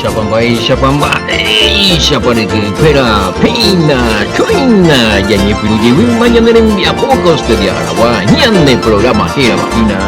Mba'éichapa, mba'éichapa, mba'éichapa ryke'ykuéra, péina, chóina, jañepyrũ jeýma ñane rembiapo kostedia aragua ñane programa hérava hína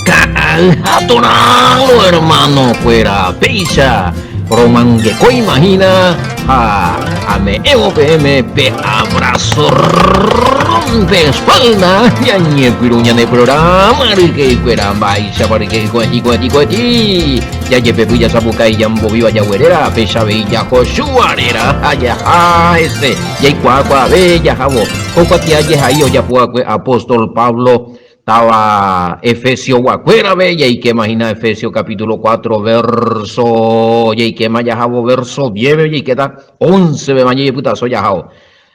Ka'ay ha Torãlo hermano-kuéra, péicha romangekóima hína ha ame'ẽvo peẽme pe abrazo rompe espalda ñañepyrũ ñane programa ryke'ykuéra mba'éichapa ryke'y ko'ẽtĩ ko'ẽtĩ ko'ẽtĩ jajepepy jasapukái jambovíva jagueréra péicha avei jajoshua réra ha jaha hese jaikuaa kuaave jahávo ko kuatia jehai ojapo va'ekue apóstol Pablo Táva Efesioguakuérape, jaikéma hína Efesios capítulo 4 verso, jaikéma jahávo verso 10-pe, jaikéta 11-pema jejepytaso jahávo.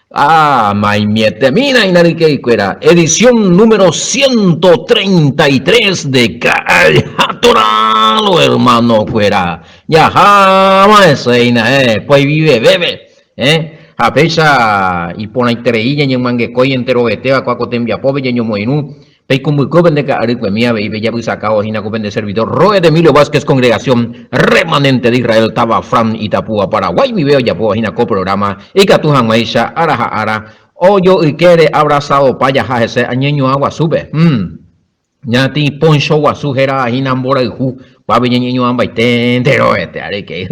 Ah, maimietemína hína ryke'ykuéra, edición número 133 de Ka'ajatoralo hermano-kuéra. Jaháma hese hína, eh, poivivevépe. Eh, ha péicha iporãiterei ñañemyangekói enterovetéva kua ko tembiapópe ñañomoirũ, peikũmbyko pende ka'arykuemi avei pejapysakávo hína ko pende servidor Roed Emilio Vázquez Congregación Remanente de Israel táva Fran Itapúa Paraguay guive ojapóva hína ko programa ikatu hag̃uáicha ára ha ára ojoykére abrazadopa jaha hese añeñuã guasúpe. Hmm. Ñatĩ Poncho guasu héra hína mborayhu, kuápe ñañeñuãmbaite enterovete areke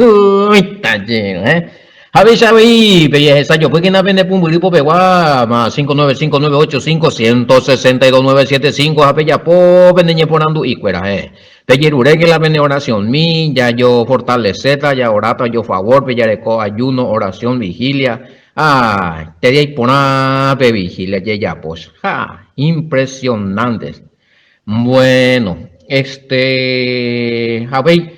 mitã che eh. Ha péicha avei pejehesajopýkena pende pumbyry popegua, más 595 985 162 975 ha pejapo pende ñeporandu'ikuéra eh. Pejeruréke la pene oraciónmi, jajofortaleséta, jaoráta ojofavórpe, jareko ayuno, oración, vigilia, Ah, te día iporã pe vigilia jejapo. Ja, impresionantes. Bueno, este, avei,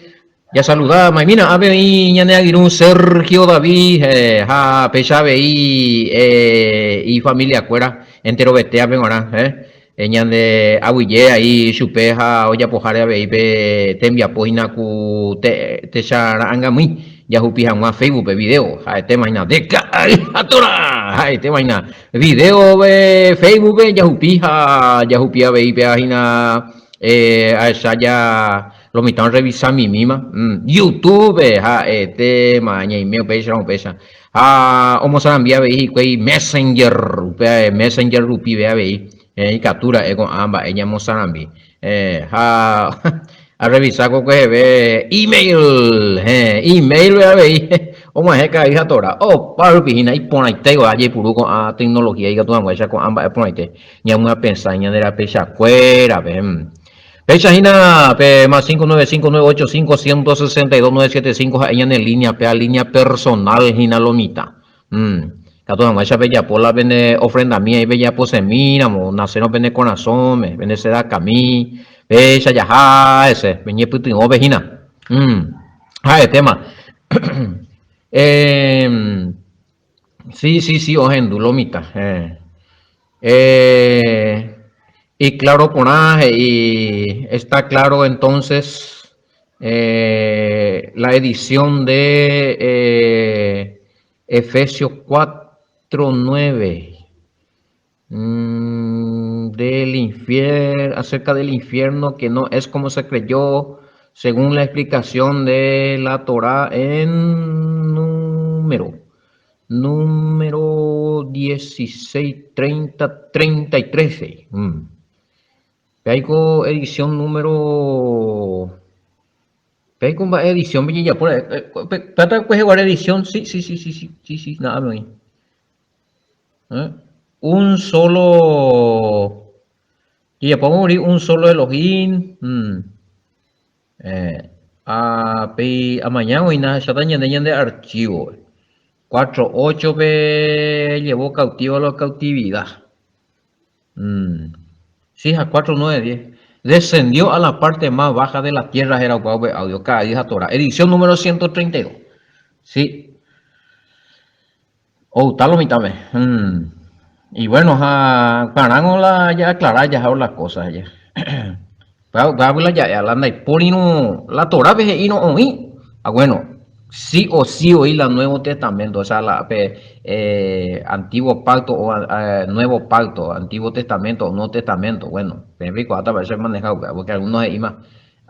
ya saluda, maimina, avei ñane agirũ Sergio David, eh, ha péicha avei eh, ifamilia kuéra, enterovetéape g̃uarã, eh, ñande aguyje aí chupe ha ojapoháre avei pe tembiapo hína ku te, techara'ãngamýi. Jahupi hag̃ua Facebook-pe video, ha'etéma hína de ka'ay ha torã, ha'etéma hína video-pe Facebook-pe jahupi ha jahupi avei péva hína ahecha ja lo mitã orrevisa mimíma YouTube-pe ha'etéma ñaime upéicharõ upéicha ha omosarambi avei hikuái Messenger, upéva Messenger rupive avei ikatu ra'e ko'ã mba'e ñamosarambi. Ha arrevisa ko kueheve email, héẽ, email-pe avei og̃uahẽ karai ha tora. Opa rupi hína iporãite kua jaipuru ko'ã tecnología ikatu hag̃uáicha ko'ã mba'e porãite ñamyapesã ñande rapichakuérape. Péicha hína pe más 595 985 162 975 ha'e ñane línea, péa línea personal hína lo mitã. Katu hag̃uáicha pejapo la pene ofrendami aĩ pejaposemíramo, onasérõ pene korasõme, pende sedakami, péicha jaha hese, peñepytyvõpe hína. Ha'etéma. Sí, sí, sí, ohendu lo mitã. Iclaro porã he'i, está claro entonces la edición de Efesios 4, 9 del infierno, acerca del infierno que no es como se creyó según la explicación de la Torá en número número 16, 30, 33. Mm. Peaiko edición número Peaiko mba'e edición pejejapo Plata kueheguare edición sí, sí, sí, sí, sí, sí, sí, nada me oí. ¿Eh? Un solo Jejapo morí un solo Elohim. Mm. Eh, a pe amaña oĩna ahecháta ñande ñande archivo. 4 8 pe llevó cautivo a la cautividad. Mm. Sí, ha 4 9 10. Descendió a la parte más baja de la tierra era upe audio Ka'ay ha Torah. Edición número 132. Sí. Outa lo mitãme. Mm. Y bueno, ha karãngo la ja aclara jahávo las cosas ja. Upéva la ja'e la ndaipórirõ la Torápe he'írõ oĩ. Ah, bueno, sí o sí oĩ la Nuevo Testamento, o sea, la pe eh, Antiguo Pacto o eh, Nuevo Pacto, Antiguo Testamento o Nuevo Testamento. Bueno, peẽ peikuaáta mba'éicha maneja upéva, porque algunos he'íma.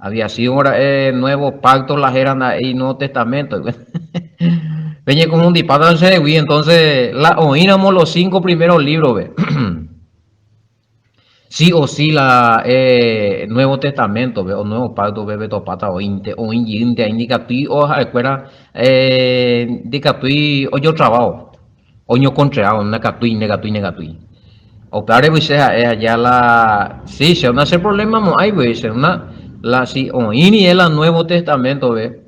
Había sido ra'e Nuevo Pacto la héra nda'éi Nuevo Testamento. Peñekonfundipáta chehegui, entonces la oĩramo los cinco primeros libros-pe. Sí o sí la eh, Nuevo Testamento-pe o Nuevo Pacto-pe petopáta oĩnte, oĩ jeýnte aĩ ndikatúi o ha'ekuéra eh, ndikatúi ojotrabao, oñokontreao, ndakatúi, ndakatúi, ndakatúi. Upévare voi che ha'e aja la, sí, che una che problema mo'ãi voi, che una, la si oĩ rire la Nuevo Testamento-pe,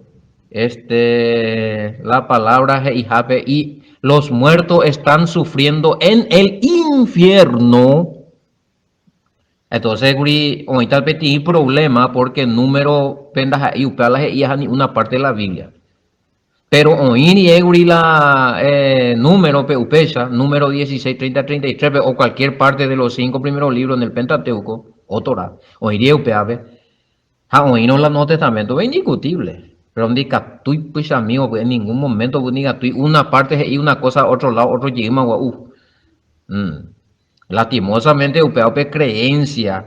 este, la palabra he'ihápe y los muertos están sufriendo en el infierno. Entonces kuri oĩta peteĩ problema porque número pe ndaha'éi upéva la he'iha ni una parte de la Biblia. Pero oĩ rire kuri la eh, número pe upéicha, número 16, 30, 33 pe o cualquier parte de los cinco primeros libros en el Pentateuco o Torah, oĩ rire upévape, Ha oĩrõ la Nuevo Testamento pe indiscutible, pero ndikatúi pychamigo en ningún momento ndikatúi una parte he'i una cosa otro lado otro jeýma gua'u. Mm. Lastimosamente upéva upe creencia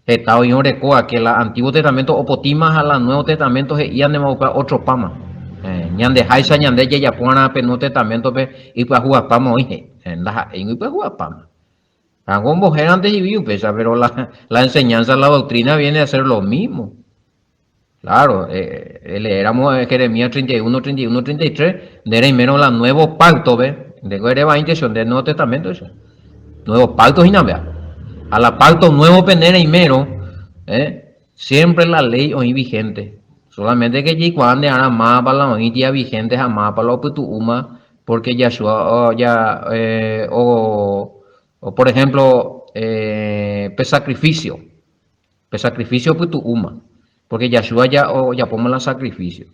heta oĩ orekóva que la Antiguo Testamento opotíma ha la Nuevo Testamento he'íantema upéva otro páma. Eh, ñandeháicha ñande jajapo va'erã pe Nuevo Testamento-pe ipyahuvapáma oĩ he'i. Eh, ndaha'éingo ipyahuvapáma. Algo ombohérante hivi upéicha, pero la, la enseñanza, la doctrina viene a ser lo mismo. Claro, eh, eh leéramo eh, Jeremías 31, 31, 33, nde reimérõ la nuevo pacto pe, ndéko ere vaínte che, nde Nuevo Testamento che. Nuevo pacto hína péa. A la pacto nuevo pe nde reimérõ, eh, siempre la ley oĩ vigente. Solamente que jaikuaa nde arã mávapa la oĩtia vigente ha mávapa la opytu'úma Porque Yahshua ya eh, o, o por ejemplo eh, pe sacrificio, pe sacrificio pytu'úma, porque Yahshua ya ojapóma la sacrificio.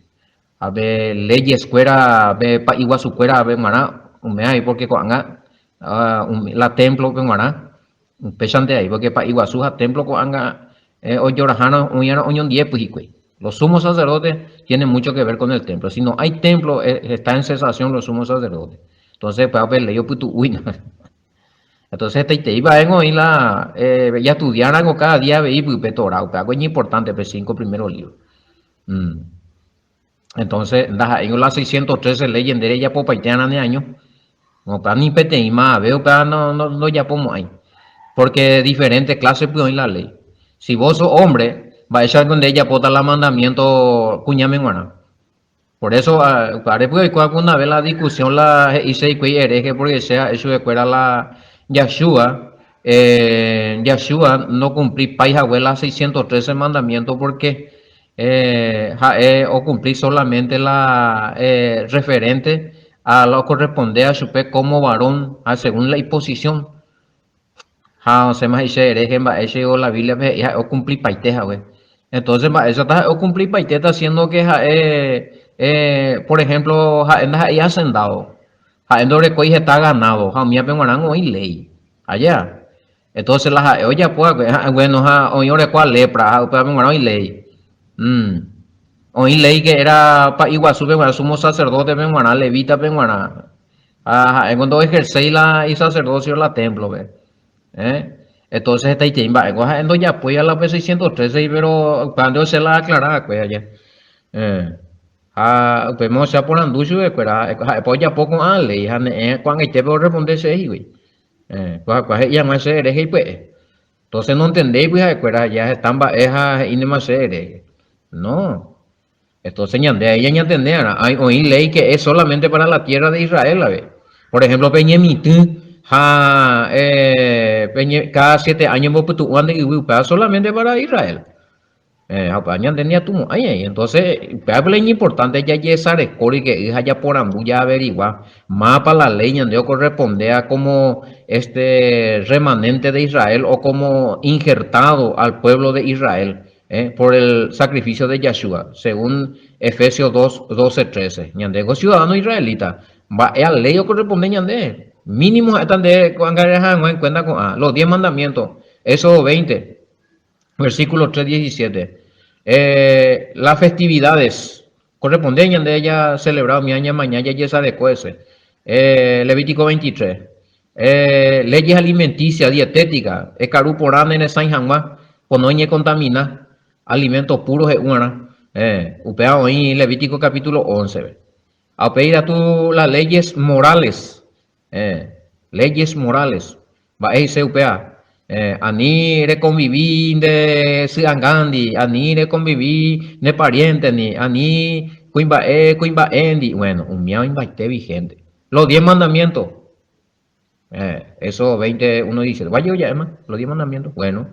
Ha pe leyes kuéra, pe pa'i guasu kuéra pe g̃uarã umea ahí porque ko'ág̃a ah, umi, la templo pe g̃uarã upéichante ahí, porque pa'i guasu ha templo ko'ág̃a eh, ojorahárõ oĩarõ oñondiepy hikuái. Los sumos sacerdotes tienen mucho que ver con el templo. Si no hay templo, eh, está en cesación los sumos sacerdotes. Entonces, upéva pe ley opytu'úina. Entonces, hetaitei mba'éngo oĩ la eh, jaestudiárãngo cada día avei pype Torá, upévako iñimportante pe cinco primero libro. Mm. Entonces, ndaha'éingo la 613 leyes nde rejapopaite'arã ne año. Upéva ni peteĩ mavave upéva no, no, ndojapomo'ãi. Porque diferente clase py oĩ la ley. Si vos sos hombre, mba'éichako nde ejapóta la mandamiento kuñáme g̃uarã. Por eso, upévare py oiko alguna vez la discusión la he'ise hikuái hereje porque che ha'e chupekuéra la Yahshua, eh, Yahshua nokumplipái hague la 613 mandamiento porque Eh, ha'e okumpli solamente la eh, referente a la okorrespondéva chupe como varón ha según la iposición. Ha osẽma he'i che hereje mba'éicha la Biblia-pe he'i ha'e okumplipaite hague. Entonces mba'éichata ha'e okumplipaitéta siendo que ha'e eh, por ejemplo ha'e ndaha'éi hacendado, ha'e ndorekói heta ganado ha umívape g̃uarã oĩ léi. Aja. Entonces la ha'e ojapo va'ekue, ha bueno ha oĩ orekóva lepra ha upévape g̃uarã oĩ léi. Mm. Oĩ léi que era pa'i guasúpe g̃uarã, sumo sacerdote-pe g̃uarã, levítape g̃uarã. Ha ha'éngo ndoejerséi la isacerdocio la templo-pe. Eh? Entonces hetaitei mba'éngo ha'e ndojapói la upe 613 pero upévante osẽ la aclara va'ekue aja. Eh. Ha upéma osẽ aporandu chupekuéra, ha'épa ojapo ko'ã léi ha ne'ẽ ko'ag̃aitépe orresponde che hikuái. Eh, kua he'i hag̃ua che hereje ipya'e. Entonces nontendéigui ha'ekuéra ja heta mba'e ha he'ínema che hereje. No. Entonces ñande ahí ñañatende va'erã. Hay oĩ ley que es solamente para la tierra de Israel ave. Por ejemplo, pe ñemitỹ ha eh, pe ñe, cada siete años ombopytu'úva nde yvy, upéva solamente para Israel. Eh, ha upéva ñande ñatumo'ãi ahí. Entonces, upéva la iñimportante jajesareko ryke'y ha japorandu jaaverigua mávapa la ley ñande okorrespondéva como este remanente de Israel o como injertado al pueblo de Israel eh, por el sacrificio de Yahshua, según Efesios 2, 12, 13. Ñandéko ciudadano israelita, mba'e a ley okorresponde ñande. Mínimo ha'éta nde ko'ág̃a reha hag̃ua en cuenta ko'ã, los 10 mandamientos, Éxodo 20. Versículo 3, 17. Eh, las festividades. Corresponde ñande ya celebrado umi ñamaña jajesareko ese. Eh, Levítico 23. Eh, leyes alimenticias, dietéticas. Ekaru porã ne resãi hag̃ua, pono ñecontamina. Alimento puro he'uarã. Upéva oĩ Levítico capítulo 11-pe. Ha upéi katu las leyes morales. Leyes morales. Mba'e he'ise upéva? Ani rekonvivi nde sy'angándi, ani rekonvivi ne pariéntendi, ani kuimba'e kuimba'éndi. Bueno, umíva oĩmbaite vigente. Los diez mandamientos. Eso veinte uno dice, valle oja'éma, los diez mandamientos. Bueno,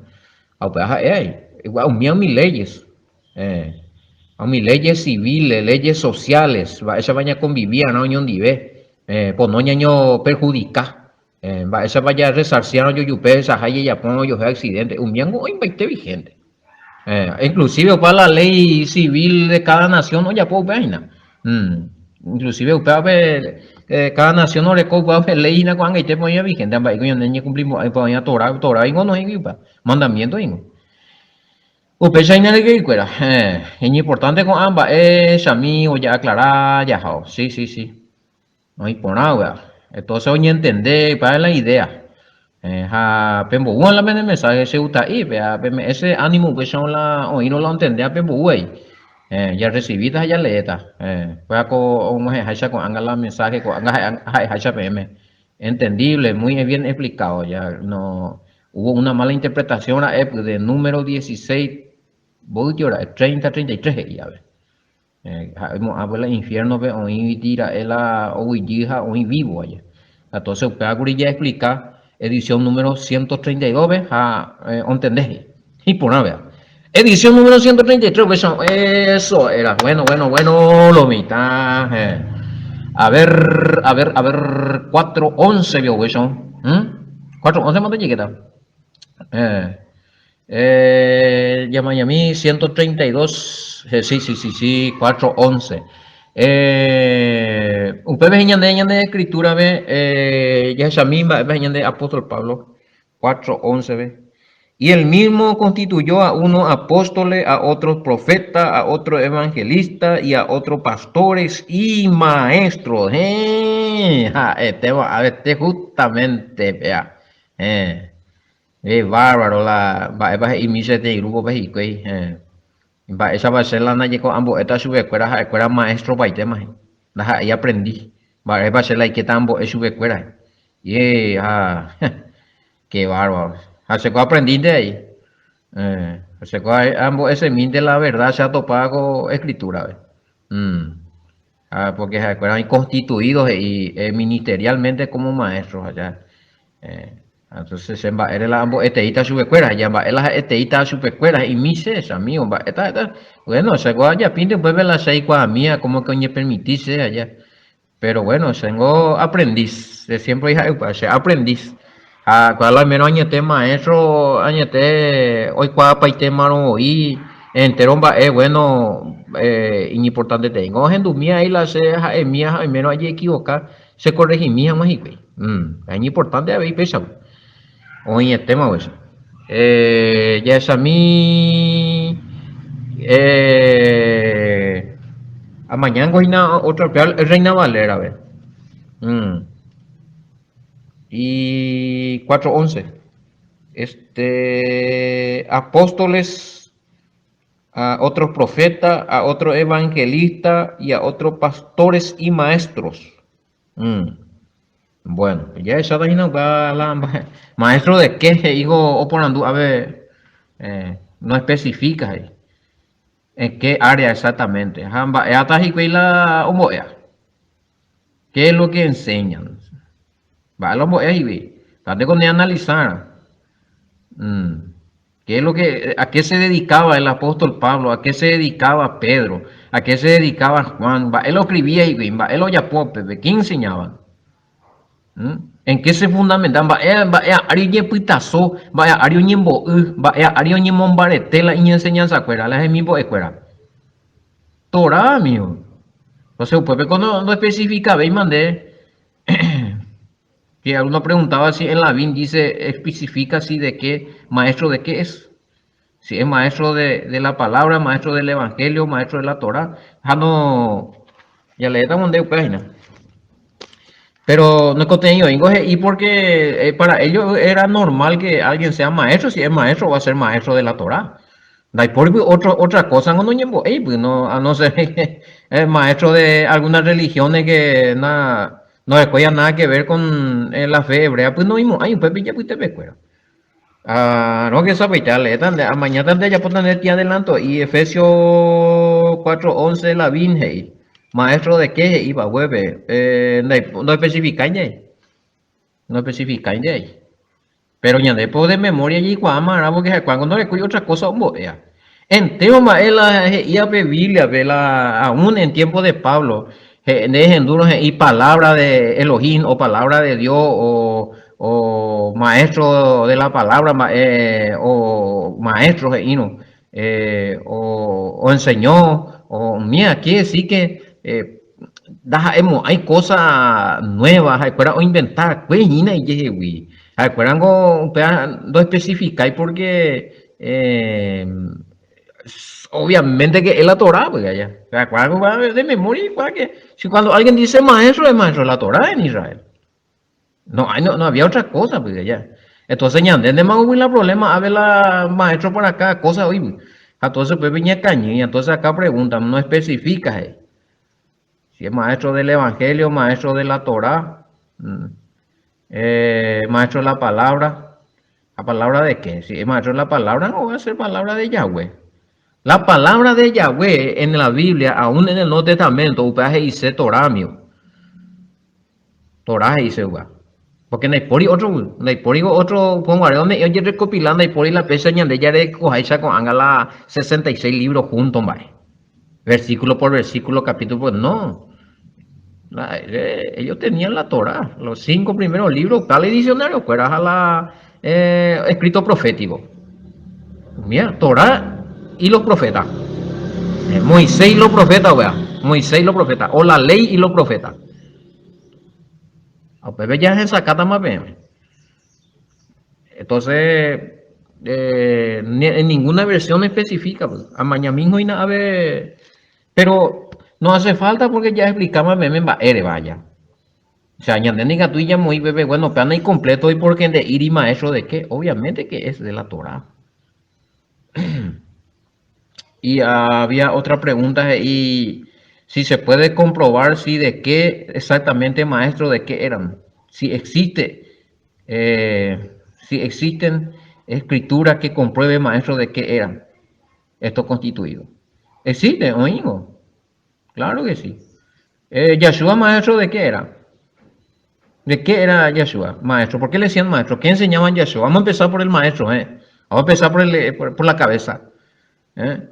ha upéva ha'e ai. Umíva umi leyes. Umi leyes civiles, leyes sociales, mba'éichapa ñakonvivi arã oñondive, pono ñañoperhudika. Mba'éichapa jarresarsiárõ ojojupe hesaha jajapórõ ojohe accidente, umíango oĩmbaite vigente. Inclusive opa la ley civil de cada nación ojapo upéva hína. Inclusive upévape cada nación oreko upévape ley hína ko'ag̃aitépe oĩva vigente, ha mba'éiko ñande ñañekumplimo'ãi upéva oĩva Torá, Torá ningo noĩgui upéva, mandamiento ningo. Upéicha hína ryke'ykuéra, iñimportante ko'ã mba'e chami oja'aclara jahávo. Sí, sí, sí. Oĩ porã upéva. Entonces oñentende upéva la idea. Ha pemboúva la pene mensaje che gusta'i, ha peme'ẽ che ánimo upéicharõ la oĩrõ la ontendéva pemboúva ahí. Jarrecibíta ha jaleéta. Upéva ko og̃uahẽháicha ko'ág̃a la mensaje ko'ág̃a ha'eháicha peẽme. Entendible, muy bien explicado. Ya no hubo una mala interpretación ra'e de número 16 mboýtio ra'e, 30, 33 he'i ave. Ha'e mo'ã pe la infierno-pe oĩviti ra'e la oguejy ha oĩ vivo aja. Entonces upéva kuri jaexplika edición número 132-pe ha ontende he'i. Iporã upéva. Edición número 133 upéicha eso era. Bueno, bueno, bueno, lo mitã. A ver, a ver, a ver, 4.11 upéicha. 4.11 mante jekéta. Eh, Yamanyami 132, eh, sí, sí, sí, sí, 411. Eh, upépe ñande ñande escritura-pe eh, jahechami mba'épa ñande apóstol Pablo 4.11-pe. Y él mismo constituyó a unos apóstoles, a otros profetas, a otros evangelistas y a otros pastores y maestros. Eh, ha'etéva, ha'ete justamente, vea. Eh. Qué bárbaro la mba'épa he'imi che peteĩ grupo-pe hikuái. Mba'éichapa che la ndaje ambo'éta chupekuéra ha'ekuéra maestro paitéma he'i. Ndaha'éi aprendiz. Mba'épa che la aikéta ambo'e chupekuéra. Yee ha qué bárbaro. Ha che ko aprendínte avei. Che ko ambo'esemínte la verdad che atopa ko escritura-pe. Ha porque ha'ekuéra oĩ constituido he'i ministerialmente como maestro ha ya. Entonces che mba'ére la ambo'eteíta chupekuéra, ja mba'e la ha'eteíta chupekuéra, he'imi che, che amigo, mba'éta ha'éta. Bueno, che ko ajapínte upépe la che aikuaamía como que oñepermiti che aja. Pero bueno, chéngo aprendiz, che siempre ha'e upéva, che aprendiz. Ha kuaa la oimérõ añete maestro, añete oikuaapaitémarõ voi entero mba'e, bueno, iñimportanteteíngo ohendumi ai la che ha'emía ha oimérõ ajeequivoca, chekorrehimi hag̃ua hikuái. Iñimportánte avei péichagui. Oĩetéma upéicha. Jahechami amañángo hína ótro pe Reina Valera-pe. Y 4:11. Este, apóstoles, a otros profetas, a otros evangelistas y a otros pastores y maestros. Bueno, jahecháta hína upéva la mba'e. Maestro de qué he'íko oporandu ave no especifica he'i. En qué área exactamente. Ha mba'éata hikuái la ombo'éva. ¿Qué es lo que enseñan? Mba'e la ombo'éva hikuái. Tanteko neanalizarã. ¿Qué es lo que, a qué se dedicaba el apóstol Pablo? ¿A qué se dedicaba Pedro? ¿A qué se dedicaba Juan? Mba'e la oscribía hikuái? Mba'e la ojapo upépe? ¿Qué enseñaban? ¿Mm? ¿En qué se fundamenta? Mba'e, mba'e ári oñepytaso, mba'e ári oñembo'y, mba'e ári oñemombarete la iñenseñanzakuéra, la hemimbo'ekuéra. Torá, amigo. Entonces upépe ko no, no especificavéima nde Que alguno preguntaba si en la Biblia dice, especifica si de qué, maestro de qué es. Si es maestro de, de la palabra, maestro del evangelio, maestro de la Torah. Ha no, jaleétamo nde upéva hína. Pero noikotevẽi oĩngo he'i porque eh, para ellos era normal que alguien sea maestro, si es maestro va a ser maestro de la Torah. Ndaipóri otro, otra cosa ngo noñembo'éi py, no, a no ser eh, maestro de alguna religión que na, no orekóiva nada que ver con eh, la fe hebrea py noĩmo'ãi upépe ijapytepekuéra. Ah, no que sapaite aleéta nde, amañáta nde ajapóta nde tía adelanto y Efesios 4:11 Lavín he'i, maestro de qué he'i haguépe, eh, ndoespecifikái ndéi, ndoespecifikái ndéi. Péro ñande po de memoria jaikuaáma arã porque ha'ekuérango ndorekói otra cosa ombo'éva. Entéro mba'e la he'íva pe Bíbliape, la aún en tiempo de Pablo, nde ehendúrõ he'i palabra de Elohim o palabra de Dios o, o maestro de la palabra mba'e o maestro he'írõ eh, o, o enseñó o umíva, quiere decir que eh, Ndaha'emo'ãi kósa nuéva ha'ekuéra oinventa va'ekue hína ijehegui. Ha'ekuérango upéva ndoespesifikái pórke obviamente que es la Torá, pues allá. Ha'ekuéra de memoria ikuaa que si cuando alguien dice maestro, es maestro de la Torá en Israel. No hay, no, no había otra cosa, pues allá. Entonces ñande ndéma hubo la problema, ave la maestro para cada cosa hoy. Pues. Entonces upépe ñakañy, entonces acá pregunta, no especifica. Eh. Si es maestro del Evangelio, maestro de la Torá, mm, eh, maestro de la palabra. ¿La palabra de qué? Si es maestro de la palabra, no va a ser palabra de Yahweh. La palabra de Yahweh en la Biblia, aún en el Nuevo Testamento, upéva he'ise Torá, Torá he'ise upéva. Porque ndaipóri otro, ndaipóri otro upéguare ome'ẽ ojerecopila, ndaipóri la péicha ñande jarekoháicha ko'ág̃a la 66 libro junto mba'e. Versículo por versículo, capítulo por... No. La, eh, ellos tenían la Torá, los cinco primeros libros, tal y diccionario, fuera la eh, escrito profético. Mira, Torá y los profetas. Eh, Moisés y los profetas, wea. Moisés y los profetas. O la ley y los profetas. Upépe jahesakátama peẽme. Entonces, eh, en ninguna versión especifica, pues. Amaña mismo y ave. Pero no hace falta porque ya explicamos peẽme mba'ére vaya. O sea, ñande nikatúi ñamoĩ pépe, bueno, péva naicompleto porque nde'íri maestro de qué. Obviamente que es de la Torá. Y había otra pregunta y si se puede comprobar si de qué exactamente maestro de qué eran. Si existe, eh, si existen escrituras que comprueben maestro de qué eran estos constituidos. ¿Existe, oímos? Claro que sí. Eh, Yahshua, maestro de qué era? ¿De qué era Yahshua? Maestro. ¿Por qué le decían maestro? ¿Qué enseñaban Yahshua? Vamos a empezar por el maestro, ¿eh? Vamos a empezar por, el, eh, por, la cabeza. ¿Eh?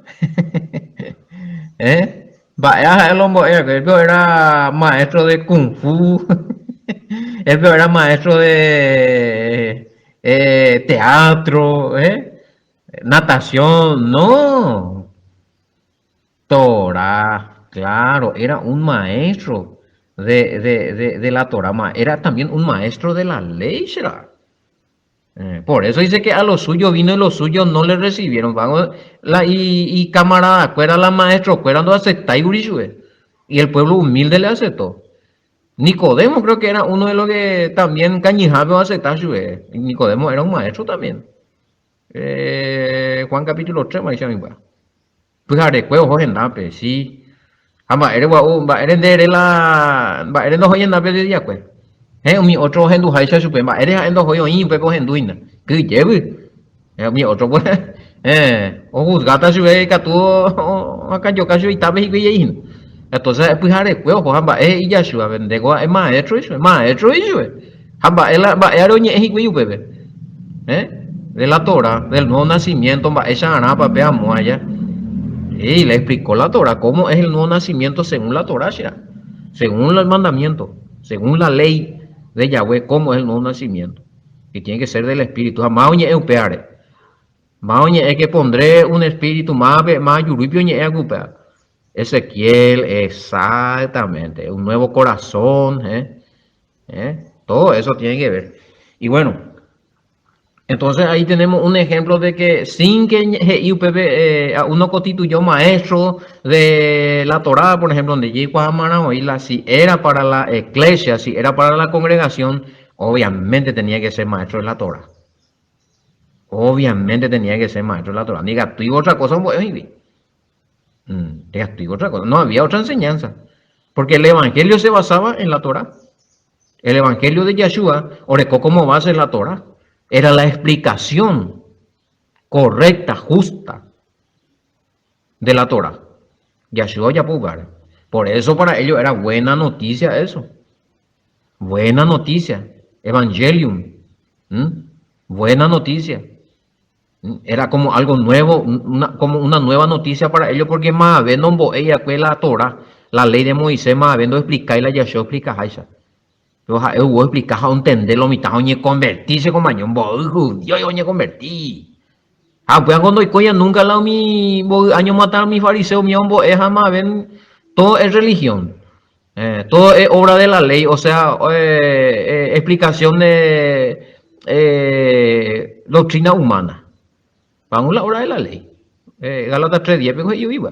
¿Eh? Vaya, el hombre era maestro de kung fu. Él era maestro de eh, teatro, ¿eh? natación, no. Torah, claro, era un maestro de, de, de, la Torah, era también un maestro de la ley, será. Eh, por eso dice que a lo suyo vino y los suyos no le recibieron. Vamos, la, y, y camarada, cuera la maestro, cuera no acepta y Y el pueblo humilde le aceptó. Nicodemo creo que era uno de los que también kañyhápe aceptar Nicodemo era un maestro también. Eh, Juan capítulo 3, Pyharekue oho hendápe, si. Ha mba'ére gua'u, mba'ére nde ere la, mba'ére ndohói hendápe de diakue. Héẽ, umi ótro ohenduháicha chupe, mba'ére ha'e ndohói oĩ upépe ohendu hína. Kyhyjégui. Héẽ, umi ótro pues, héẽ, ohusgáta chupe ikatu ohakãjoka chupe itápe hikuái jey hína. Entonces ha'e pyharekue oho ha mba'e he'i Yahshua-pe, ndéko ha'e maestro he'i chupe, maestro he'i chupe. Ha mba'e la, mba'e áre oñe'ẽ hikuái upépe. Eh? De la Torah, del nuevo nacimiento, mba'éicha arãpa pe amo allá. Y le explicó la Torah, cómo es el nuevo nacimiento según la Torah, será. Según el mandamiento, según la ley de Yahweh, cómo es el nuevo nacimiento. Y tiene que ser del Espíritu. Ha máva oñe'ẽ upévare. Máva oñe'ẽ que pondré un espíritu, máva máva jurúipe oñe'ẽ upéva. Ezequiel, exactamente, un nuevo corazón, ¿eh? ¿Eh? Todo eso tiene que ver. Y bueno, entonces ahí tenemos un ejemplo de que sin que he'i upépe eh, uno constituyó maestro de la Torá, por ejemplo, donde la si era para la iglesia, si era para la congregación, obviamente tenía que ser maestro de la Torá. Obviamente tenía que ser maestro de la Torah. Ndikatúi otra cosa ombo'e oĩgui. Ndikatúi otra cosa. No había otra enseñanza. Porque el evangelio se basaba en la Torah. El evangelio de Yahshua oreko como base la Torah. Era la explicación correcta, justa de la Torah. Yahshua ojapo upévare. Por eso para ellos era buena noticia eso. Buena noticia. Evangelium. Buena noticia. Era como algo nuevo, una, como una nueva noticia para ellos porque mavave nombo'éi va'ekue la Torah, la ley de Moisés, mavave ndoexplikái la Yahshua oexplikaháicha. Péro ha'e ou oexplika ha ontende lo mitã ha oñekonverti che komaño, mboy judío oñekonverti. Ha upévango ndoikóiva nunca la umi mboy año mata umi fariseo umi ombo'e ha mavave todo es religión. Todo es obra de la ley, o sea, explicación de doctrina humana. Vamos la obra de la ley. Gálatas 3.10 pe he'i oĩva.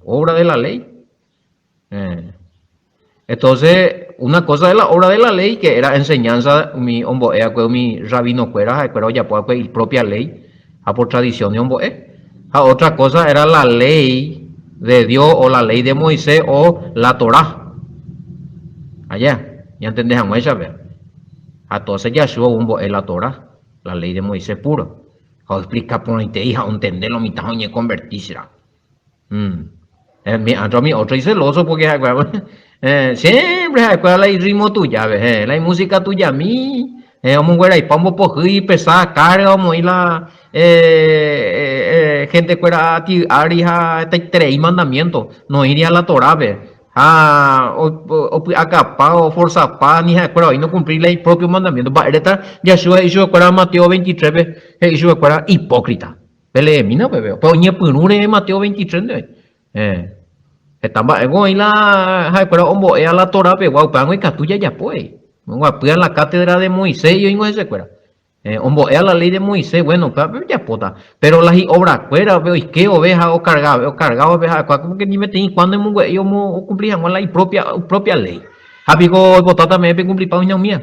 Obra de la ley. Entonces, una cosa es la obra de la ley, que era enseñanza umi ombo'e va'ekue umi rabino-kuéra, ha'ekuéra ojapo va'ekue ipropia ley, ha por tradición ombo'e. Ha otra cosa era la ley de Dios o la ley de Moisés o la Torá. Allá, ñantende hag̃uáichape. Ha entonces Yahshua ombo'e la Torá, la ley de Moisés puro. Ha oexplica porãitei ha ontende lo mitã ha oñeconverti será. Mientras mi otro iceloso porque ha'ekuéra siempre ha'ekuéra la irritmo tujápe, la imúsica tujami, omongueraipa ombopohýi pesada carga omoĩ la gentekuéra aty ári ha hetaiterei mandamiento noĩri a la Torápe ha opy'akapa oforzapa ni ha'ekuéra oĩ nokumplíri la ipropio mandamiento. Mba'érepa Yahshua he'i chupekuéra Mateo 23-pe he'i chupekuéra hipócrita. Peleemína upépe, upe oñepyrũ rehe Mateo 23 ndive. Eh, heta mba'éngo oĩ la ha'ekuéra ombo'éva la Torá pegua, upévango ikatu jajapo ei. Oguapýva la cátedra de Moisés oĩngo hesekuéra. Eh, ombo'éva la ley de Moisés, bueno, upéva pejapóta. Pero la hi'obrakuéra upe oike vove ha okarga, okarga vove ha'ekuéra como que ni peteĩ kuándo omongue'i omokumpli hag̃ua la ipropia, ipropia ley. Ha piko oipotáta peẽ pekumplipa oĩna umíva.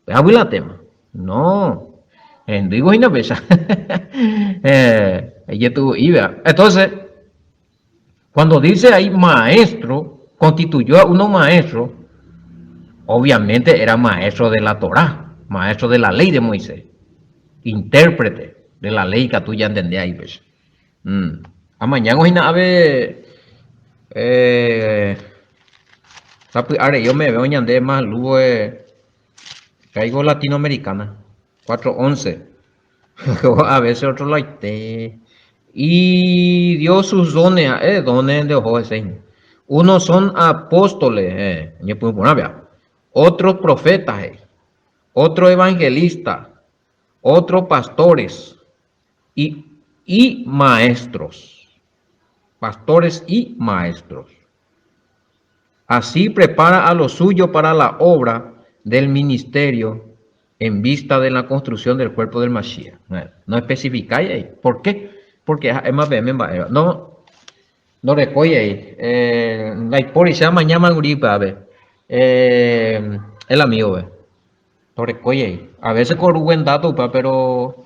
Pe'águi la tema. No. Hendývo hína péicha. Ejetu'u'íva. Entonces, cuando dice ahí maestro, constituyó a uno maestro, obviamente era maestro de la Torá, maestro de la ley de Moisés, intérprete de la ley katu ñantende ahí péicha. Amañágo hína ave sapy'a rei ome'ẽve oñande más lúvo caigo latinoamericana 4:11 a veces otro laite y dio sus dones ha'e dones nde oho hese hína unos son apóstoles oñepyrũ porã péva otros profetas he'i otros evangelistas otros pastores y, y maestros. Pastores y maestros. Así prepara a lo suyo para la obra del ministerio en vista de la construcción del cuerpo del Mashiach. No especificáis ahí. ¿Por qué? Porque ha'éma peẽme mba'éva. No, ndorekói ahí. Eh, ndaipóri che amañáma kuri upévape. Eh, el amigo-pe. Ndorekói ahí. A veces ko buen dato upéva, pero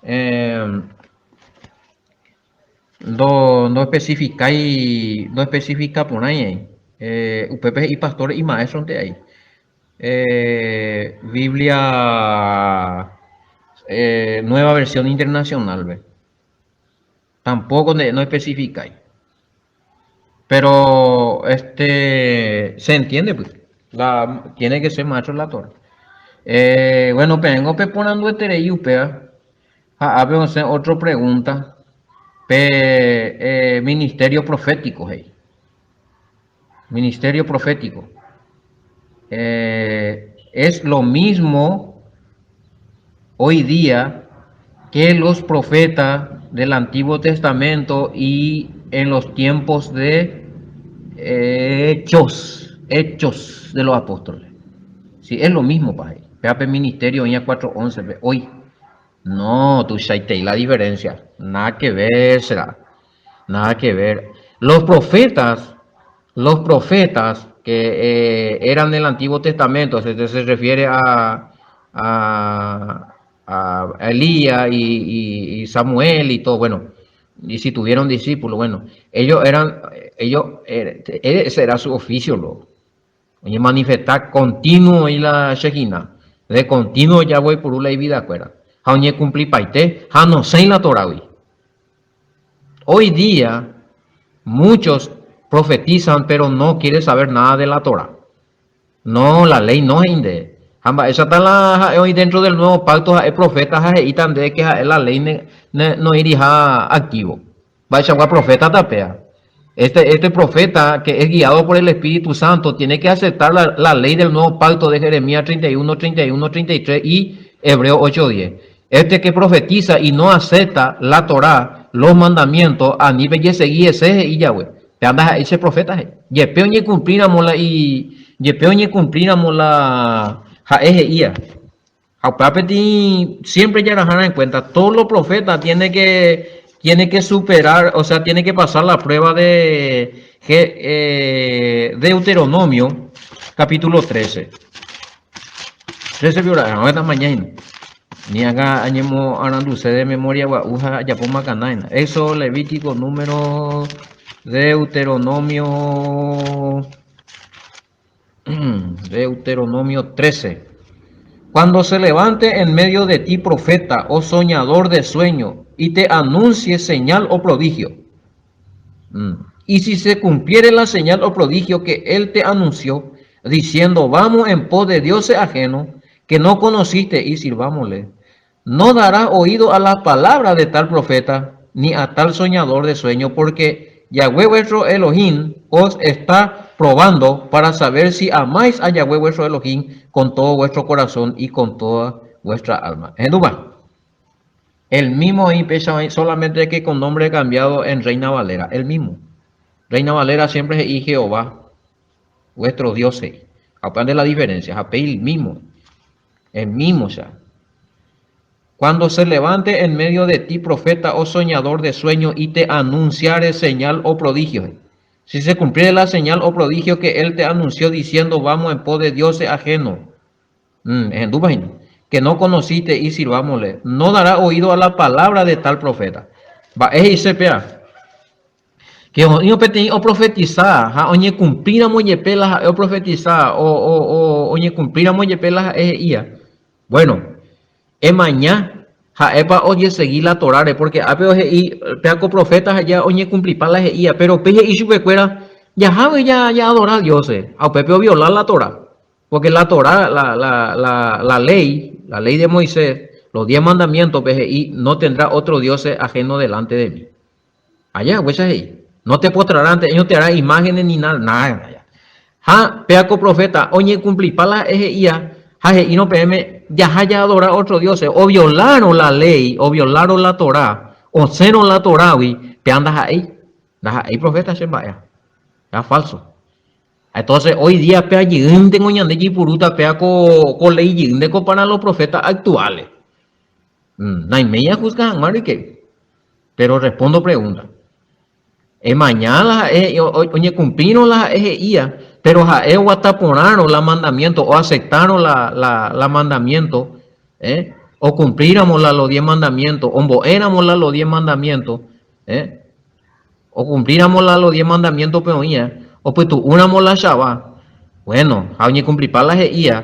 eh, ndo, ndo especificái, ndo especifica porãi ahí. Eh, upépe he'i pastor y maestro-nte ahí. Eh, Biblia eh, Nueva Versión Internacional-pe. Tampoco no especificái. Pero este se entiende pues. La, tiene que ser maestro la Torah. Eh, bueno, peẽngo peporandueterei upéva. Ha ápe osẽ otro pregunta. Pe eh, ministerio profético he'i. Ministerio profético. Eh, es lo mismo hoy día que los profetas del Antiguo Testamento y en los tiempos de Hechos, Hechos de los Apóstoles. Sí, es lo mismo, paje. Péape ministerio oĩa 4.11 hoy. No, tuichaitei la diferencia. Nada que ver será. Nada que ver. Los profetas, los profetas que eh, eran del Antiguo Testamento, se, se refiere a, a a Elías y, y, Samuel y todo, bueno, y si tuvieron discípulos, bueno, ellos eran, ellos, ese era su oficio, luego. Oñemanifesta continuo y la Shekina, de continuo ya voy por la vida fuera. Ha oñecumplipaite, ha nosẽi la Torágui. Hoy día muchos profetizan pero no quieren saber nada de la Torah. No, la ley no he'i nde. Ha mba'éichata la ha'e oĩ dentro del nuevo pacto ha'e profeta ha he'íta nde que ha'e la ley ne, ne, noĩriha activo. Mba'eichagua profeta ta péa. Este, este profeta que es guiado por el Espíritu Santo tiene que aceptar la, la ley del nuevo pacto de Jeremías 31, 31, 33 y Hebreo 8, 10. Este que profetiza y no acepta la Torá, los mandamientos, ani pejesegi hese, he'i Yahweh. Péva ndaha'éi che proféta, he'i. Jepe oñekumplíramo la i, jepe oñekumplíramo la ha'e he'íva. Ha upéva peteĩ siempre jarahárã en cuenta, todos los profetas tiene que, tiene que superar, o sea, tiene que pasar la prueba de eh, Deuteronomio, capítulo 13. 13 piora'e, mañana. Ni anga añemoaranduse de memoria gua'u ha ajapo macanáina. Éxodo, Levítico, Número, Deuteronomio, Deuteronomio 13. Cuando se levante en medio de ti profeta o soñador de sueño y te anuncie señal o prodigio. Mm. Y si se cumpliere la señal o prodigio que él te anunció, diciendo, vamos en pos de dioses ajenos que no conociste y sirvámosle, no dará oído a la palabra de tal profeta ni a tal soñador de sueño, porque Yahweh vuestro Elohim os está probando para saber si amáis a Yahweh vuestro Elohim con todo vuestro corazón y con toda vuestra alma. Hendúpa. El mismo oĩ péicha oĩ, solamente que con nombre cambiado en Reina Valera, el mismo. Reina Valera siempre he'i Jehová, vuestro Dios he'i. Ha upéva nde la diferencia, ha pe el mismo, el mismo cha. Cuando se levante en medio de ti profeta o soñador de sueño y te anunciare señal o prodigio, he'i. Si se cumpliere la señal o prodigio que él te anunció diciendo vamos en pos de dioses ajenos, Ehendúpa hína, que no conociste y sirvámosle, no dará oído a la palabra de tal profeta. Mba'e he'ise péva? Que oĩrõ peteĩ oprofetisa ha oñekumplíramo jepe la ha'e oprofetisa o, o, o oñekumplíramo jepe la ha'e he'íva. Bueno, emaña ha'épa ojesegi la Toráre, porque ápe he'i péva ko profeta ha ja oñekumplipa la he'íva, péro upéi he'i chupekuéra jahágui ja, jaadora dioses, ha upépe oviola la Torá. Porque la Torá, la, la, la, la ley, la ley de Moisés, los diez mandamientos pe he'i, no tendrá otro dioses ajeno delante de mí. Aja haguéicha he'i, no te postrará ante ellos, no te hará imágenes ni nada, nada. Ha péa ko profeta oñecumplipa la ha'e he'ía, ha he'írõ peẽme jaha jaadora otro dioses, oviolárõ la ley, oviolárõ la Torá, osẽrõ la Torágui, péa ndaha'éi, ndaha'éi profeta che mba'éva, péa falso. Entonces, hoy día péa jeýntengo ñande jaipurúta péa ko, ko ley jeýnteko para los profetas actuales. Mm, naiméi ajuzga hag̃ua rykeri. Pero respondo pregunta. Emaña la ha'e oñecumplírõ la ha'e he'ía, pero ha'e oguata porãrõ la mandamiento, oaceptárõ la, la, la mandamiento, eh, ocumplíramo la los diez mandamientos, ombo'éramo la los diez mandamientos, eh, Okumplíramo la los diez mandamientos-pe oĩva, opytu'úramo la Shabá, bueno, ha oñekumplipa la he'íva,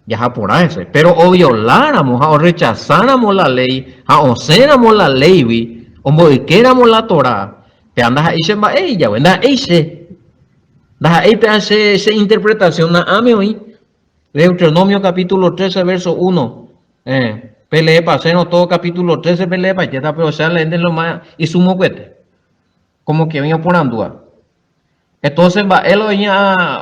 jaha porã hese. Péro ovioláramo ha orrechasáramo la léi ha osẽramo la léigui, omboykéramo la Torá, péva ndaha'éi che mba'e ijave, ndaha'éi che. Ndaha'éi péva che, che interpretación na'ãme oĩ. Deuteronomio capítulo 13 verso 1. Eh, peleepasérõ todo capítulo 13 peleepaitéta, pero che aleénte lo más isumokuete. Como que oĩ oporandúva. Entonces mba'e la oĩ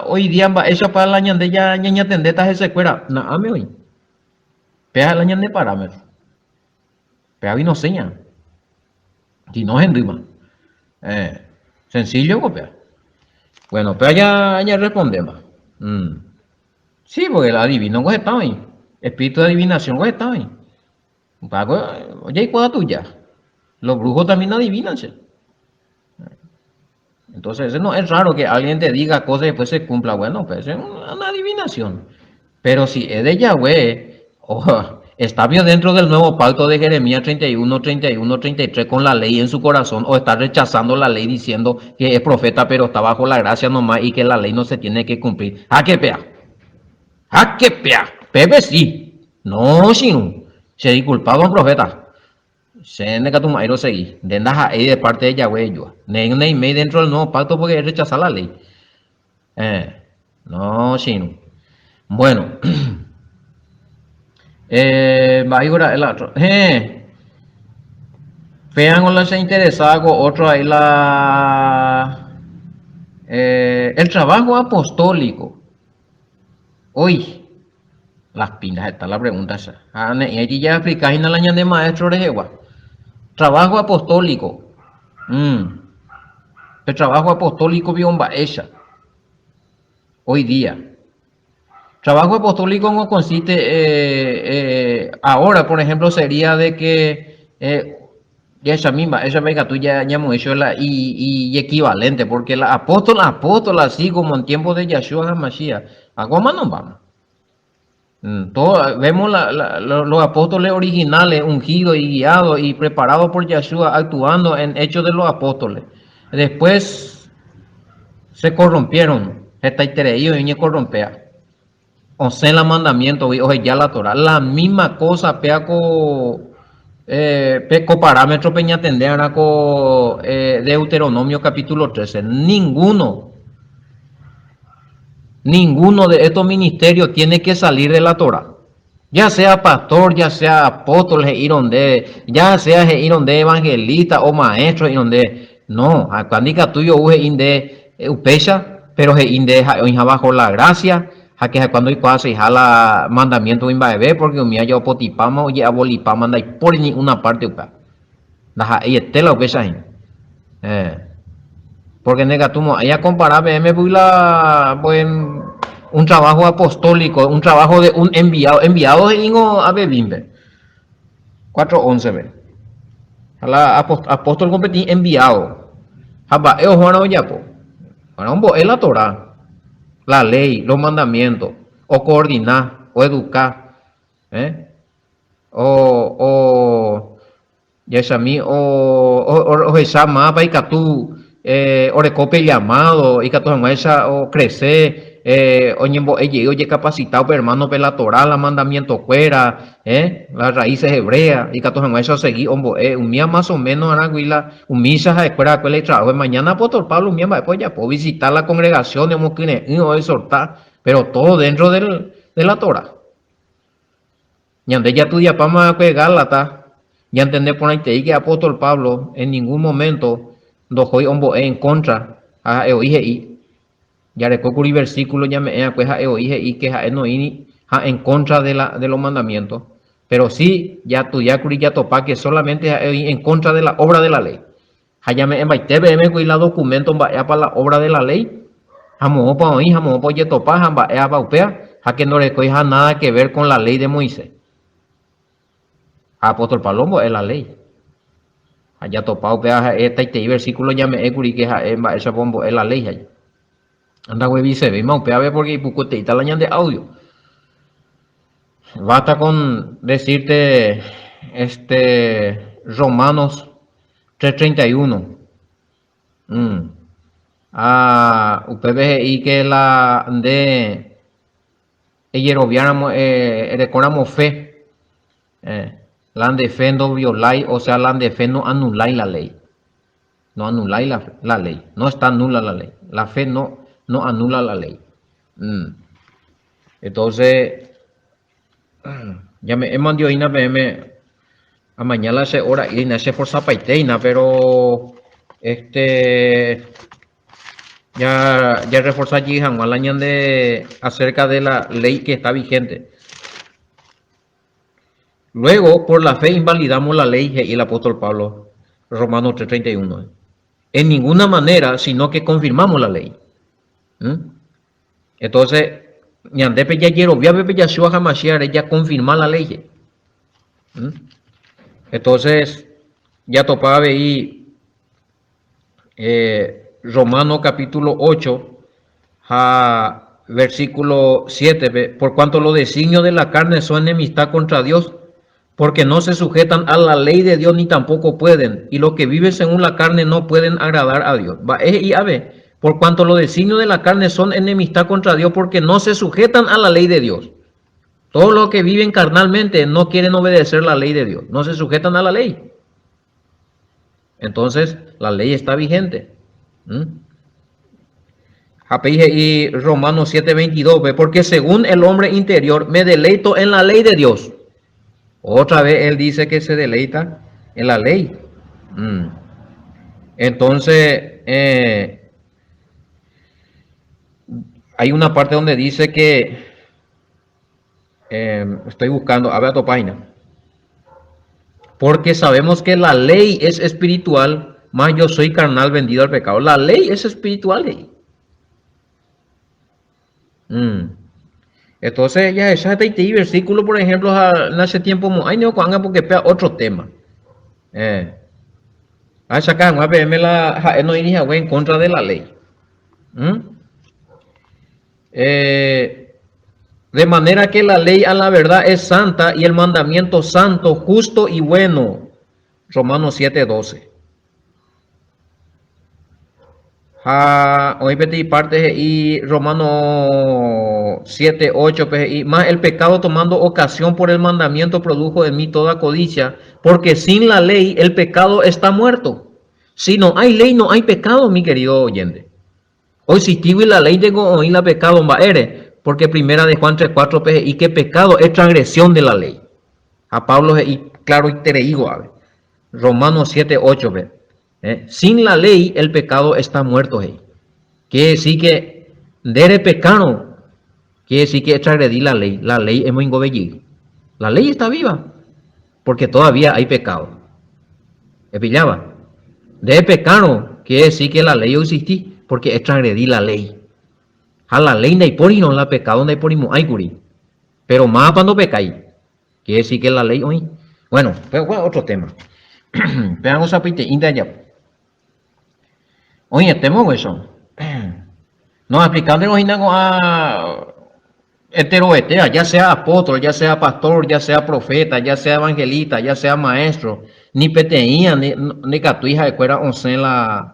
hoy día mba'éichapa la ñande ya ñañatendéta hesekuéra. Na'áme oĩ. Péa la ñande parámetro. Péagui nosẽña. Si no hendýma. Eh, sencillo ko péa. Bueno, péa ya ya respondéma. Mm. Sí, porque el adivino ko heta oĩ. Espíritu de adivinación ko heta oĩ. Upéva ojeikuaa tuja. Los brujos también adivinan, che. Entonces, eso no es raro que alguien te diga cosas y después se cumpla. Bueno, pues es una adivinación. Pero si es de Yahweh, oh, Está bien dentro del nuevo pacto de Jeremías 31, 31, 33 con la ley en su corazón o está rechazando la ley diciendo que es profeta pero está bajo la gracia nomás y que la ley no se tiene que cumplir. Háke péa. Háke péa. Pépe sí. No, sino. Che disculpa, don profeta. Che ndekatumo'ãi rosegi. Nde ndaha'éi de parte de Yahweh ejúa. Neiméi dentro del nuevo pacto porque rechazá la ley. Eh, no, che irũ. Bueno. Eh, mba'éiko ra'e la otro. Héẽ. Péango la che interesaba ko otro ahí la eh, el trabajo apostólico. Hoy, las pingas heta la pregunta che. Ha ne'ĩraiti jaexplica hína la ñande maestro rehegua. Trabajo apostólico. Mm. Pe trabajo apostólico pio mba'éicha hoy día. Trabajo apostólico no consiste eh, eh, ahora, por ejemplo, sería de que eh, jahechami mba'éichapa ikatu ñamoĩcho la ijequivalente, porque la apóstol, apóstol, así como en tiempo de Yahshua HaMashiach, akóma nombáma. Mm, todo, vemos la, la, los apóstoles originales, ungidos y guiados y preparados por Yahshua, actuando en hechos de los apóstoles. Después se corrompieron, hetaiterei oĩ oñekorrompea. Osẽ la mandamiento-gui oheja la Torah. La misma cosa péa ko eh, pe ko parámetro peñatende arã ko eh, Deuteronomio capítulo 13. Ninguno Ninguno de estos ministerios tiene que salir de la Torah. Ya sea pastor, ya sea apóstol he'írõ nde, ya sea he'írõ nde evangelista o maestro he'írõ nde. No, ha'ekuéra ndikatúi ou he'i nde upéicha, pero he'i nde ha'e oĩha bajo la gracia, ha que ha'ekuéra ndoikuaaseiha la mandamiento-gui mba'eve, porque umíva ja opotipáma, oje'abolipáma, ndaipóri ni una parte upéva. Ndaha'eiete la upéicha hína. Eh. Porque ndekatu mo'ãi akompara peẽme py la pues, un trabajo apostólico, un trabajo de un enviado. Enviado he'íngo Abebín-pe. 4.11-pe. Ha la apóstol ko peteĩ enviado. Ha mba'e ohórã ojapo? Ohórã ombo'e la Torá, la ley, los mandamientos, okoordina, oeduka. Eh? O, o, jahechami o, ohecha mávapa ikatu eh, oreko pe llamado, ikatu hag̃uáicha okrese, eh, oñembo'e jey ojekapasita upe hermano-pe la Torá, la mandamiento-kuéra, eh, las raíces hebreas, ikatu hag̃uáicha osegi ombo'e umíva más o menos arãgui la umícha ha'ekuéra va'ekue la itrabajo. Mañana apóstol Pablo umíva mba'épa ojapo, ovisita la congregación, omokyre'ỹ, oexorta, pero todo dentro del, de la Torá. Ñande jatudiapáma va'ekue Gálatas, ñantende porãitei ke apóstol Pablo en ningún momento ndohói ombo'e en contra ha ha'e oĩ he'i. Jareko kuri versículo ñame'ẽ va'ekue ha'e oĩ he'i ke ha'e noĩri ha en contra de la de los mandamientos. Pero si jatudia kuri jatopa ke solamente ha'e oĩ en contra de la obra de la ley. Ha ñame'ẽmbaite peẽme kuri la documento mba'épa la obra de la ley, ha moõpa oĩ ha moõpa ojetopa ha mba'épa upéva, ha que ndorekóiha nada que ver con la ley de Moisés. Ha apóstol Pablo ombo'e la ley. Ha jatopa upéva ha'e hetaitei versículo ñame'ẽ kuri que ha'e mba'éichapa ombo'e la ley ha'e. Ndaguevisevéima upévape porque ipukueteíta la ñande audio. Basta con decirte este Romanos 3:31. Mm. Ha upépe he'i que la nde ejeroviáramo erekóramo fe, eh, la nde fe ndoviolái, o sea la nde fe no anulái la ley. No anulái la, la ley. No está nula la ley. La fe no, no anula la ley. Mm. Entonces, Ñame'ẽ mandio hína peẽme amaña la che hora hína, che forzapaite hína, pero este ya ya reforza jey hag̃ua la ñande acerca de la ley que está vigente. Luego, por la fe invalidamos la ley, he'i el apóstol Pablo, Romanos 3:31. En ninguna manera, sino que confirmamos la ley. ¿Mm? Entonces, ñande pe jajerovia pe Yahshua HaMashiach-re jakonfirma la ley he'i. ¿Mm? Entonces, jatopa avei eh, Romano capítulo 8 ha versículo 7-pe, por cuanto los designios de la carne son enemistad contra Dios, Porque no se sujetan a la ley de Dios ni tampoco pueden, y los que viven según la carne no pueden agradar a Dios. Mba'e he'i ave? Por cuanto los designios de la carne son enemistad contra Dios porque no se sujetan a la ley de Dios. Todos los que viven carnalmente no quieren obedecer la ley de Dios, no se sujetan a la ley. Entonces, la ley está vigente. ¿Mm? Ha péi he'i Romanos 7:22-pe, Porque según el hombre interior me deleito en la ley de Dios. Otra vez él dice que se deleita en la ley. Mm. Entonces, eh, hay una parte donde dice que, eh, estoy buscando, a ver a tu página. Porque sabemos que la ley es espiritual, mas yo soy carnal vendido al pecado. La ley es espiritual, he'i. Mm. Entonces, jahecha hetaitei versículo, por ejemplo, ha nache tiempo mo'ãi niko ko'ág̃a porque péa otro tema. Eh. Ahechaka hag̃ua peẽme la ha'e noĩri hague en contra de la ley. Mm? Eh, de manera que la ley a la verdad es santa y el mandamiento santo, justo y bueno. Romanos 7:12. Ha oĩ peteĩ parte he'i Romanos 7:8-pe he'i, Mas el pecado tomando ocasión por el mandamiento produjo en mí toda codicia, porque sin la ley el pecado está muerto. Si no hay ley no hay pecado, mi querido oyente. Oexistígui la ley niko oĩ la pecado mba'ére, porque Primera de Juan 3:4-pe he'i que pecado es transgresión de la ley. Ha Pablo he'i claroiterei ko'ápe, Romanos 7:8-pe, Sin la ley el pecado está muerto he'i. Quiere decir que nde repekárõ, quiere decir que etragredi la ley, la ley emoingove jey. La ley está viva, porque todavía hay pecado. Epilláva? Nde epekárõ, quiere decir que la ley oexisti, porque etragredi la ley. Ha la ley ndaipórirõ, la pecado ndaiporimo'ãikuri. Pero mávapa ndopekái? Quiere decir que la ley oĩ. Bueno, pero otro tema. Péva sapyite'ínte ajapo. Oĩetémo eso. No, explicándolo hína ko'ã enterovetéva, ya sea apóstol, ya sea pastor, ya sea profeta, ya sea evangelista, ya sea maestro, ni peteĩva ndikatúi ha'ekuéra osẽ la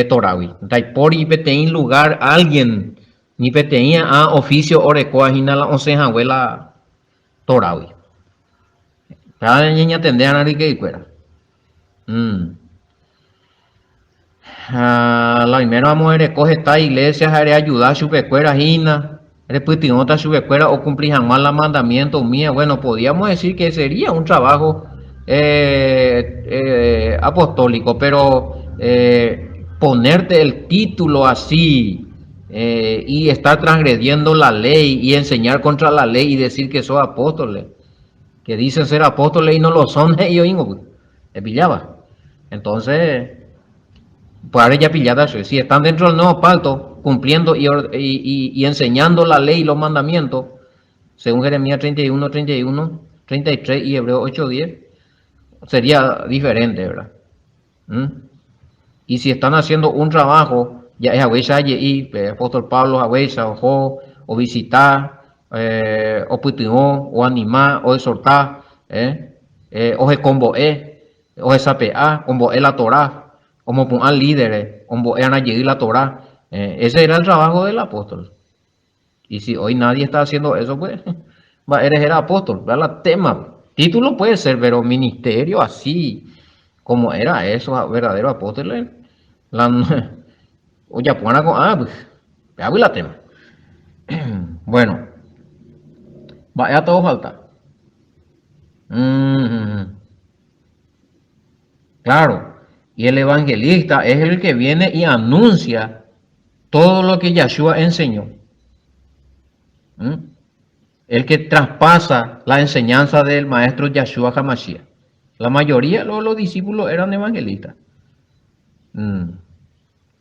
Torágui. Ndaipóri peteĩ lugar alguien, ni peteĩ ã oficio orekóva hína la osẽ hague la Torágui. Péva ñañatende arã ryke'ykuéra. Ha la oimérõ amo ereko heta iglesia ha reayuda chupekuéra hína, repytyvõta chupekuéra okumpli hag̃ua la mandamiento umía, bueno, podíamos decir que sería un trabajo apostólico, pero ponerte el título así y estar transgrediendo la ley y enseñar contra la ley y decir que sos apóstoles, que dicen ser apóstoles y no lo son, he'i oĩngo, epilláva. Entonces, pues ahora ya pillada eso. Si están dentro del nuevo pacto, cumpliendo y, y, y enseñando la ley y los mandamientos, según Jeremías 31, 31, 33 y Hebreo 8, 10, sería diferente, ¿verdad? ¿Mm? Y si están haciendo un trabajo, ya es haguéicha je'i, pe apóstol Pablo haguéicha oho, ovisita, eh, opytyvõ, oanima, oexorta, eh, eh, ohekombo'e, ohesape'a, ombo'e la Torá, omopu'ã líderes, ombo'earã jey la Torá. Eh, ese era el trabajo del apóstol. Y si hoy nadie está haciendo eso, pues, mba'ére héra apóstol, vea la tema. Título puede ser, pero ministerio así como era eso, verdadero apóstoles, la ojapo'arã ko'ã, pues, péagui la tema. Bueno, mba'e todo falta. Mm, claro, y el evangelista es el que viene y anuncia todo lo que Yahshua enseñó. ¿Mm? El que traspasa la enseñanza del maestro Yahshua Hamashiach. La mayoría de los discípulos eran evangelistas. Mm.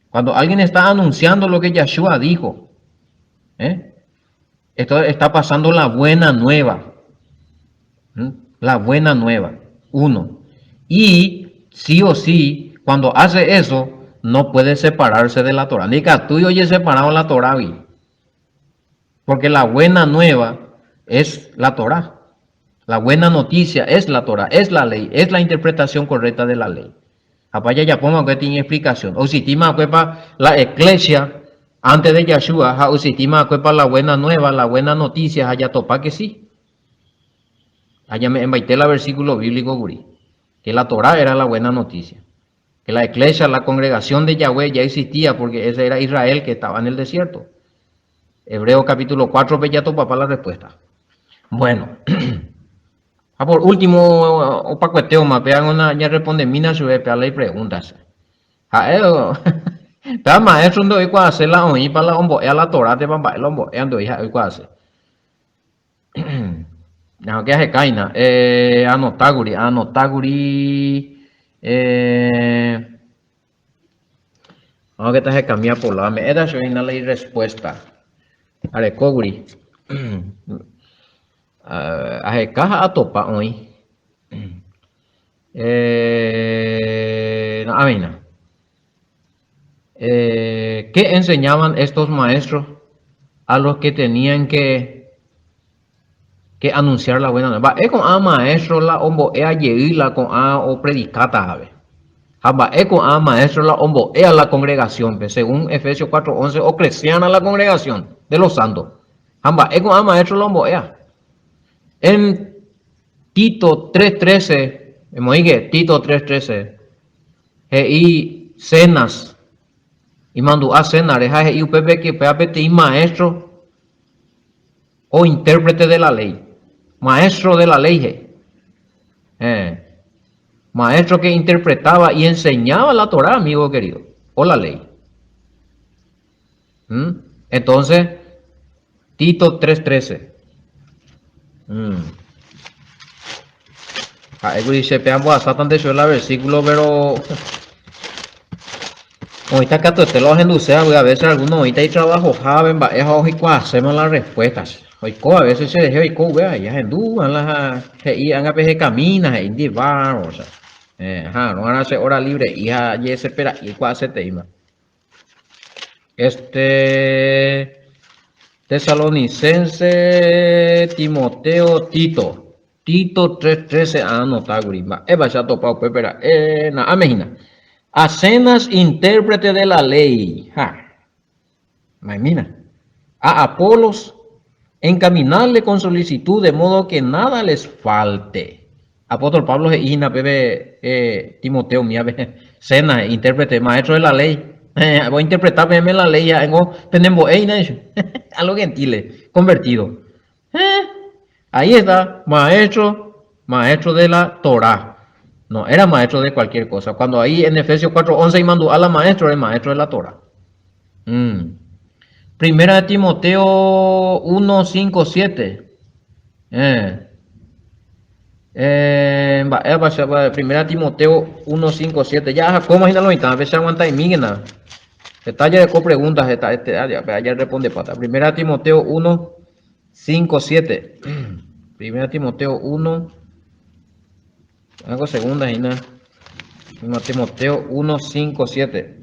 Cuando alguien está anunciando lo que Yahshua dijo, ¿eh? Esto está pasando la buena nueva. ¿Mm? La buena nueva. Uno. Y sí o sí, cuando hace eso, no puede separarse de la Torah. Ni tú y oye separado la Torah. Porque la buena nueva es la Torah. La buena noticia es la Torá, es la ley, es la interpretación correcta de la ley. Ha pa jajapóma va'ekue peteĩ explicación. Oexistíma va'ekuépa la eclesia antes de Yahshua ha oexistíma va'ekuépa la buena nueva, la buena noticia ha jatopa que sí. Ha ñame'ẽmbaite la versículo bíblico kuri, que la Torá era la buena noticia. Que la eclesia, la congregación de Yahweh ya existía porque ese era Israel que estaba en el desierto. Hebreo capítulo 4 pe jatopapa la respuesta. Bueno, ha por último opakuetéoma pe ág̃a ñarrespondemína chupe pe la ipreguntas. Ha'e pe maestro ndoikuaase la oĩpa la ombo'éa la Torá térã mba'e la ombo'éa ndoĩ ha'e oikuaase. Ñaha'ãke ahekáina. Eh, anotákuri, anotákuri eh, Vamos que tahekami apola. Ame'ẽta chupe hína la irrespuesta. Arekógui. Aheka ha atopa oĩ. Eh, na'ãveina. Eh, ¿qué enseñaban estos maestros a los que tenían que que anunciar la buena nueva? Mba'e ko'ã maestro la ombo'ea jey la ko'ã opredikáta jave? Ha mba'e ko'ã maestro la ombo'ea la congregación-pe, según Efesios 4:11 ocrecearã la congregación de los santos? Ha mba'e ko'ã maestro la ombo'ea? En Tito 3:13, emoĩke Tito 3:13, he'i Zenas, imandu'a Zenas-re ha he'i upépe ke upéva peteĩ maestro o intérprete de la ley, maestro de la ley he'i. Eh, maestro que interpretaba y enseñaba la Torah, amigo querido, o la ley. ¿Mm? Entonces, Tito 3.13. Mm. Ha'ékuri che pe ambohasátante chupe la versículo, pero oĩta katuete la ohenduséva, a veces alguno oĩta itrabajohápe mba'e ha oikuaaséma la respuesta. Oiko a veces cherehe oiko upéva, ahendu la he'i ág̃a pehekamína, he'i ndiva, o sea, eh, aha'arõ che hora libre'i ha ajedesespera'i aikuaaseteíma. Este Tesalonicense, Timoteo, Tito. Tito 3:13 aanotákuri. Mba'épa che atopa upépe ra'e? Na'áme hína. A Zenas, intérprete de la ley. Ha. Ma'emína. A Apolos, encaminadle con solicitud de modo que nada les falte. Apóstol Pablo he'i hína pépe Timoteo umívape, Zenas, intérprete, maestro de la ley, ointerpreta peẽme la ley ha'éngo penembo'e hína he'i a los gentiles convertidos. Ahí está, maestro, maestro de la Torá. No era maestro de cualquier cosa. Cuando ahí en Efesios 4:11 imandu'a la maestro, era maestro de la Torá. Mm. Primera de Timoteo 1, 5, 7. Eh. Eh, mba'épa che apa Primera Timoteo 1, 5, 7. Ya ajakóma hína lo mitã, pe che aguanta'imíkena. Heta jareko pregunta, heta este área, pe aja respondepáta. Primera Timoteo 1, 5, 7. Primera Timoteo 1, algo segunda hína. Primera Timoteo 1, 5, 7.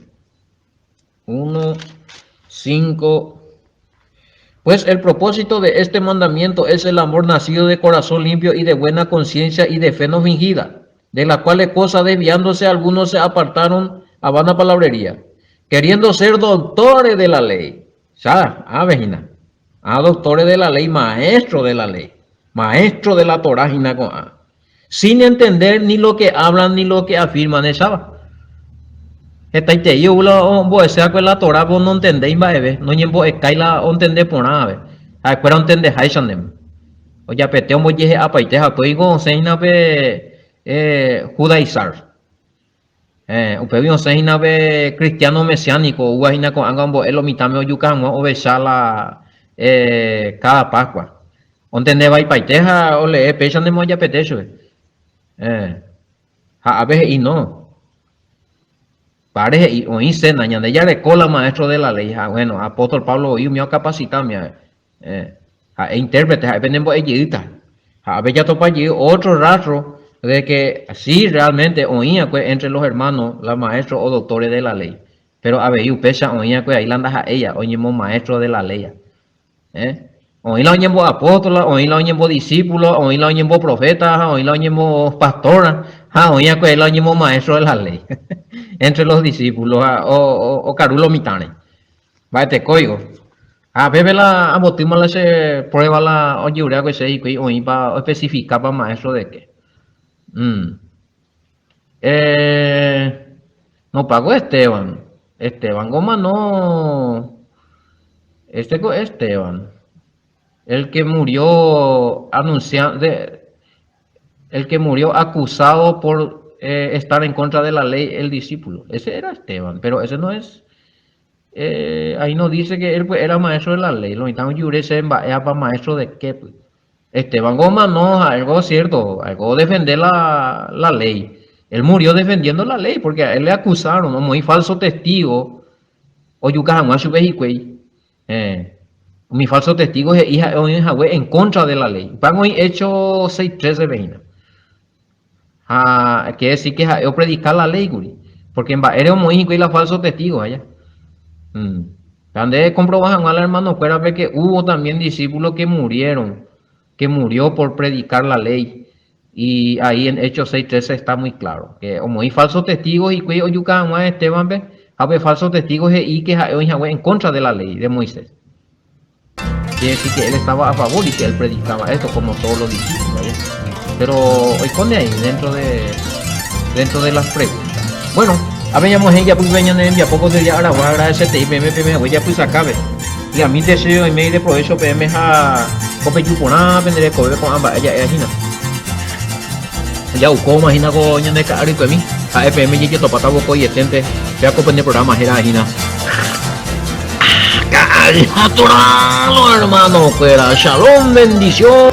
1, 5. Pues el propósito de este mandamiento es el amor nacido de corazón limpio y de buena conciencia y de fe no fingida, de la cual cosa desviándose algunos se apartaron a vana palabrería, queriendo ser doctores de la ley. Ya, ah, vejina. Ah, doctores de la ley, maestro de la ley, maestro de la Torá, hína ko'ã. Sin entender ni lo que hablan ni lo que afirman, echáva. Hetaitei ou la ombo'ese va'ekue la Torá po nontendéi mba'eve, noñembo'ekái la ontende porã ave. Ha'ekuéra ontendeháicha ndéma. Ojapete ombojehe'apaite ha upéi niko osẽ hína pe judaizar. Upégui osẽ hína pe cristiano mesiánico oúva hína ko'ág̃a ombo'e lo mitãme ojuka hag̃ua ovecha la káda Pascua. Ontende vaipaite ha olee péicha ndemoajapete chupe. Ha ápe he'i no. Pare he'i oĩ Zenas, ñande jareko la maestro de la ley ha bueno, apóstol Pablo voi umi okapasita umi Ha'e intérprete, ha'e penembo'e jeýta. Ha ápe jatopa jey ótro rastro de que si realmente oĩ'akue entre los hermanos la maestro o doctores de la ley. Pero avei upéicha oĩ'akue ai la ndaha'éiva oñemomaestro de la ley. Oĩ la oñembo apóstola, oĩ la oñembo disípulo, oĩ la oñembo proféta, ha oĩ la oñembo pastóra, ha oĩ akue la oñembo maestro de la ley. Entre los discípulos, ha okaru lo mitãre. Mba'etekóigo. Ha pépe la ambotýma la che prueba la ojerureakue che hikuái oĩpa oespecificápa maestro de qué. Mm. Eh, no pago Esteban. Esteban omano. Este ko Esteban. El que murió anuncia de, el que murió acusado por eh, estar en contra de la ley, el discípulo. Ese era Esteban, pero ese no es. Eh, ahí no dice que él pues, era maestro de la ley. Lo mitad ese mba'épa maestro de qué. Pues. Esteban omano, algo cierto, algo defender la, la ley. Él murió defendiendo la ley porque a él le acusaron, omoĩ falso testigo, ojuka hag̃ua chupe hikuái. Eh, umi falso testigo he'i ha'e oĩ hague en contra de la ley. Upéva oĩ Hechos 6:13-pe hína. Ha quiere decir que ha'e opredika la ley kuri. Porque mba'ére omoĩ hikuái la falso testigo aja. Mm. Ha nde comproba hag̃ua la hermano-kuérape que hubo también discípulos que murieron, que murió por predicar la ley. Y ahí en Hechos 6:13 está muy claro, que omoĩ falso testigo hikuái ojuka hag̃ua Esteban-pe, ha pe falso testigo he'i que ha'e oĩ hague en contra de la ley de Moisés. Quiere decir que él estaba a favor y que él predicaba esto como todos los discípulos. ¿ya? Pero oikóne ahí dentro de, dentro de las preguntas. Bueno, a veñamos japype ñane rembiapo ko día aragua agradecetei peẽme peẽme hague japysakápe. Y a mí deseo oime de provecho peẽme ha opeju porã pende rekove ko'ã mba'e ja'e hína. Ja'ukóma hína ko ñande ka'arykuemi ha'e peẽme jejetopáta vokoieténte péa ko pende programa héra hína. Ka'ary natural, hermano-kuéra. Shalom, bendición.